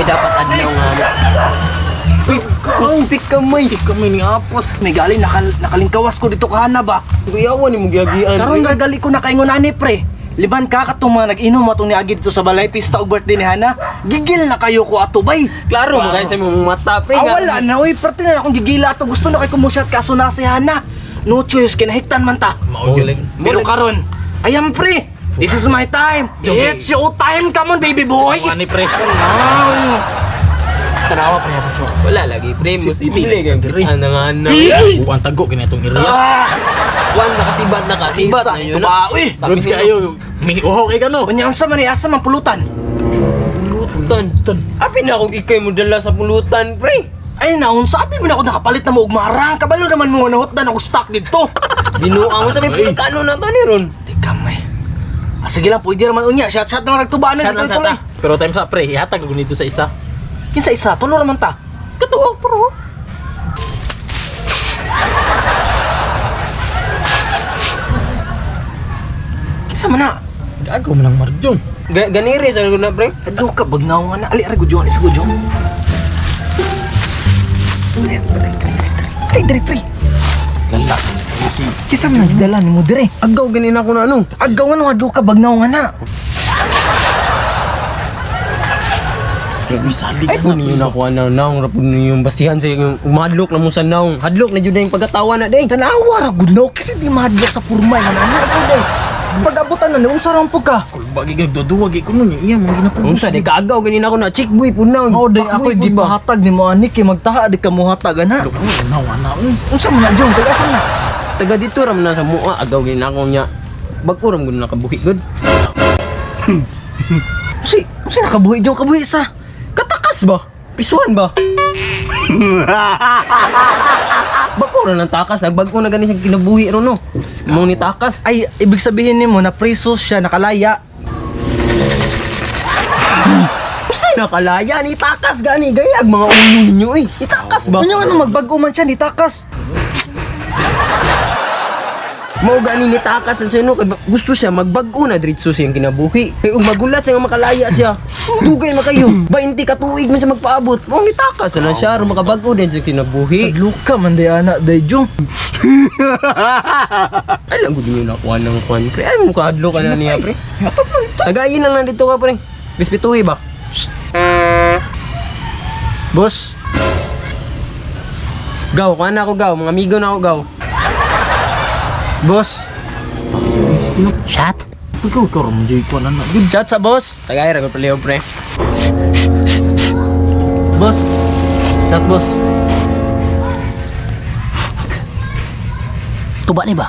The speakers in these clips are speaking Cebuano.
May dapat adlaw nga. Uy, Kuntik kamay. Kamay ni Apos. May gali nakalingkawas ko dito kahana ba. Kuyawan ni mo giagian. Karon gagali ko nakaingon ani pre. Liban ka katong mga nag-inom atong niagi dito sa balay pista og birthday ni Hana. Gigil na kayo ko ato bay. Klaro mo kayo sa imong mata pre. Ah, wala na oy, parte na akong gigila ato. Gusto na kay kumusyat kaso na si Hana. No choice kinahigtan man ta. Pero karon, I am free. This is my time. It's your time. Come on, baby boy. Ani pre. Tanaw. Tanawa pre, paso. Wala lagi pre mo si Bile kay ana nga ana. Buwan tago kini itong area. Ah! Wan nakasibat nakasibat Isa na yun ito na. ba? Uy! Goods kayo. May uhaw kay kano. Unya unsa man ni asa man pulutan? Pulutan. Abi na akong ikay mo dala sa pulutan pre. Ay naunsa abi mo na ako nakapalit na mo og marang. Kabalo naman mo nahutdan ako stock dito. Binuang mo sa may pagkano na to ni ron. Teka may. Ah, sige lang, pwede raman unya. Shot shot na nagtubaan Shot lang, shot ah. Pero time sa pre, ihatag ko nito sa isa. Kinsa isa, tulo raman ta. Katuo pro. Kinsa man na? Gago man ang marjong. Ganire sa na pre. Ado ka bagnaw nga na. Ali ra gudyo, ali sa gudyo. Ay, diri pre. Lala. Si Kinsa man ang dala nimo dire? Agaw ganin ako na ano. Agaw nga no, ado ka bagnaw nga na. grabe salig. Ay, kung ninyo nakuha na naong, rapod ninyo yung basihan sa yung umadlok na mo sa naong. Hadlok na dyan na yung pagkatawa na ding. Tanawa ra gud no kasi di mahadlok sa purmay nga na ikaw day. Pag-abutan na ni unsa ra pud ka? Kulbagi gagduduwag ko nun iya mga ginapugos. Unsa di kaagaw ganin ako na chick boy po na. Oh, day ako di pahatag ni mo ani kay magtaha di ka mohatag ana. Nawa na. Unsa man na jong taga asa na? Taga dito ram na sa mua agaw ganin ako nya. Bag-o ram gud nakabuhi gud. Si, unsa nakabuhi jong kabuhi sa? Katakas ba? Pisuan ba? Bag-o ra ng takas, nagbag-o na gani siyang kinabuhi ron no. Mao ni takas. Ay, ibig sabihin nimo na preso siya nakalaya. Usa nakalaya ni takas gani gayag mga ulo ninyo eh. Itakas ba? Unya ano magbag-o man siya ni takas. Mao gani ni takas ang sino kay gusto siya magbag-o na diretso siyang kinabuhi. Kay ug magulat siya nga makalaya siya. Dugay man kayo. 20 ka tuig man siya magpaabot. Mao ni takas na siya aron makabag-o din sa kinabuhi. Luka man day ana day jong. Ay lang gud niyo nakuha ng kwan pre. Ay mo kaadlo ka na niya pre. Tagayin lang nandito ka pre. Respetuhi ba? Boss, Gaw, kuha na ako gaw. Mga amigo na ako gaw. boss. Shot. Ikaw ikaw ramon jay ko na na. Shot sa boss. Tagay ra ko pre pre. Boss. Shot boss. Tuba ni ba?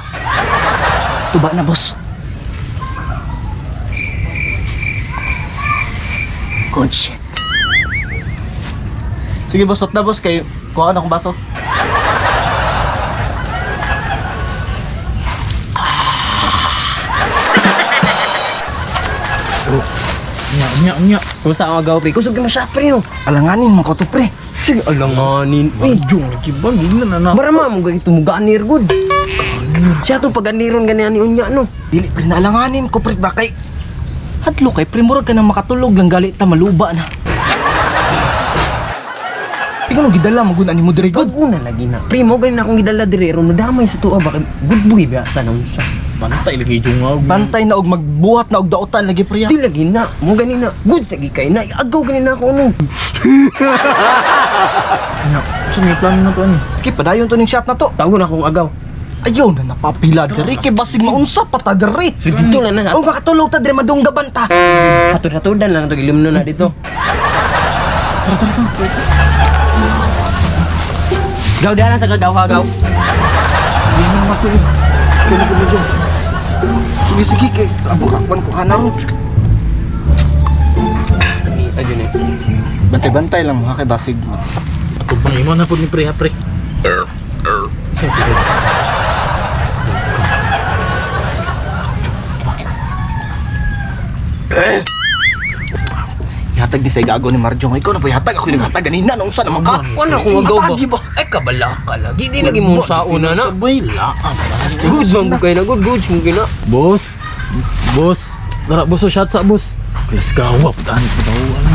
Tuba na boss. Good shit. Sige boss, shot na boss kay kuha ka na akong baso. Nya nya nya. Kumusta ang agaw pre? Kusog ka mo shot pre no. Alanganin mo ko to pre. Sige alanganin. Uy, Marjong lagi ba gignan na na. Barama mo ganito mo ganir good. Siya to pag ganiron gani ani unya no. Dili pre naalanganin ko pre bakay. Hadlo kay pre murag ka nang makatulog lang gali ta maluba na. Ikaw nung gidala mo gud ani mo dire gud. Good una lagi na. Pre mo gani na akong gidala dire ron nadamay sa tuwa ba kay good boy ba tanong siya. Bantay lagi jong nga. Bantay na og magbuhat na og dautan lagi pre. Di lagi na mo gani na good lagi kay na agaw gani na ako no. Nya. Sa may plano na to ani. Sige padayon to ning shot na to. Tawgon akong agaw. Ayaw na napapila dire kay basig maunsa pa ta dire. So dito na na Oh makatulog ta dire madunggaban ta. Ato-atudan lang to ilimno na dito. Tara tara tara. Gaw dana sa kagaw ha gaw. Hindi na masulod. Kini ko medyo. Sige sige kay abo kakwan ko kana ro. Ayun eh. Bantay-bantay lang mga kay basig. Ato bang imo na pud ni pre ha pre. Ihatag ni sa igago ni Marjong. Ikaw na ba ihatag? Ako yung naghatag ganina. Nung saan naman ka? Kuan akong agaw ba? Hatagi ba? Ay kabala ka lagi di lagi mo sa una na. Sabay la. Good man gud kay na good good mo gina. Boss. Boss. Tara boss, oh, shot sa boss. Kelas gawap ani patawa na.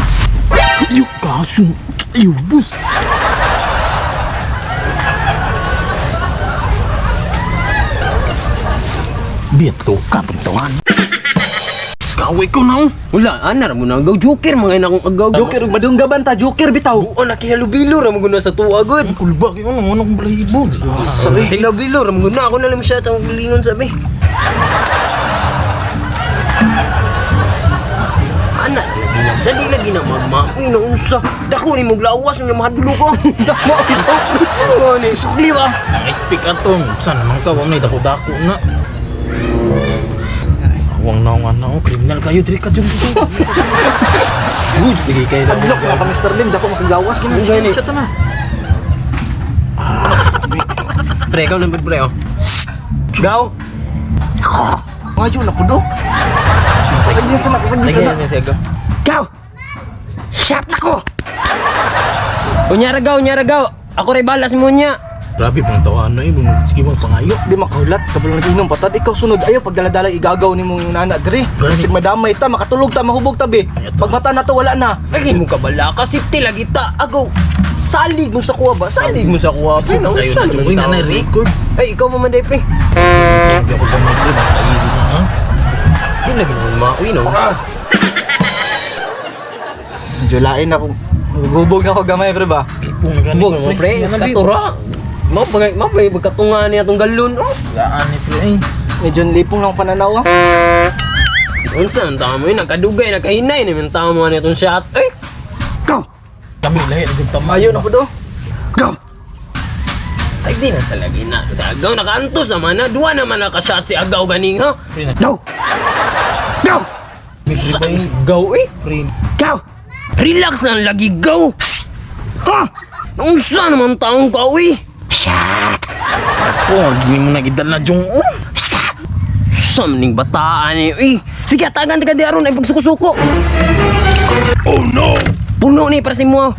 Iyo, kaso. Iyo, bus. Biat to, kapuntuan. Skaway ko na oh. Wala, ana ra mo na agaw joker mga ina akong agaw. Joker ug madunggaban ta, joker bitaw. Buo na kihalubilo ra mo guna sa tuwa gud. Kulba kayo na, ano kong balahibo. Sabi. Hilabilo ra mo guna ako na lang siya sa lingon sabi. Ana lagi na sa di lagi na mama. Uy na unsa. Dako ni mong lawas na mahadulo ko. Dako ito. Ano ni? Sukli ba? Nang-speak atong. Saan naman ka, wala dako-dako na. Awang na nga na oh, kriminal kayo, diri ka dyan. Good lagi kay na. Adlok na ka Mr. Lim, dako makagawas. Gani. Siya na. Pre, ikaw lang pre oh. Gaw. Ngayon na pudo. Pasagin sana, pasagin Sige, sana. sige, sige. Gaw! Shot na ko! Unya ra gaw, unya ra gaw. Ako ray balas mo niya. Grabe, pang tawanan eh. Sige bang pangayo. Di makahulat, kabalo nag-inom patad. Ikaw sunod, ayaw pagdala-dala igagaw ni mong nana diri. Gani. Sig madamay ta, makatulog ta, mahubog ta be. Pagmata na to, wala na. Lagi mo kabala ka safety lagi ta. Agaw. Salig mo sa kuha ba? Salig mo sa kuha. Pre, Kayo naunsa na naman dyan. Uy, tao? nanay record. Ay, ikaw pa man day, pre. Grabe ako ba may pre, bang na ha? Di lagi naman mauwi, no? Medyo lain ako. Hubog na ako gamay pre ba? Ipong na gani. Bog naman, pre. Katura. Mao pa mao pa pagkatunga niya tong galon, oh. Laan ni pre eh. Medyo lipong lang pananaw ah. Unsa ang tama mo yun? Nagkadugay, nagkahinay naman tama niya tong shot. Eh, Go! Kami lahi na gud tama. Ayaw na po do. Go! sa di na sa lagi na. Sa agaw, nakaantos naman na. Duwa naman nakashot si agaw ganing, ha? Pre na. Go! Go! May pre ba eh? Gaw, eh. Pre. Go! Relax na lang lagi, gaw. Ha! Unsa naman taong ka, eh? Shot! Po, hindi mo nagidal na dyan oh. Samning bataan eh. Eh, sige, atagan ka di aron ay pagsuko-suko. Oh no. Puno ni para sa imo.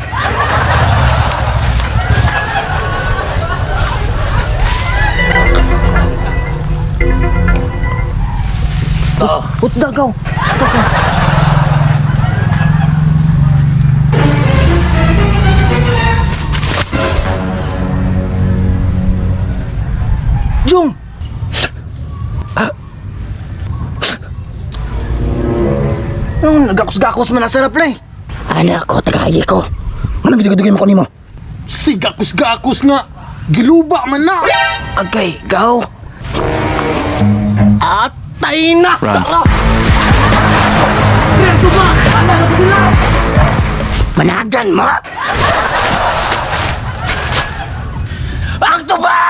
Ta. Hutda gaw. Hutda gaw. Jung! Nung nagakos-gakos man ang sarap play. Anak ko, tagayi ko. Anong gidugay mo ko nimo? Sigakus-gakus nga. Giluba man na. Agay, gaw. Atay na! Tara! Managan mo! Ang tuba!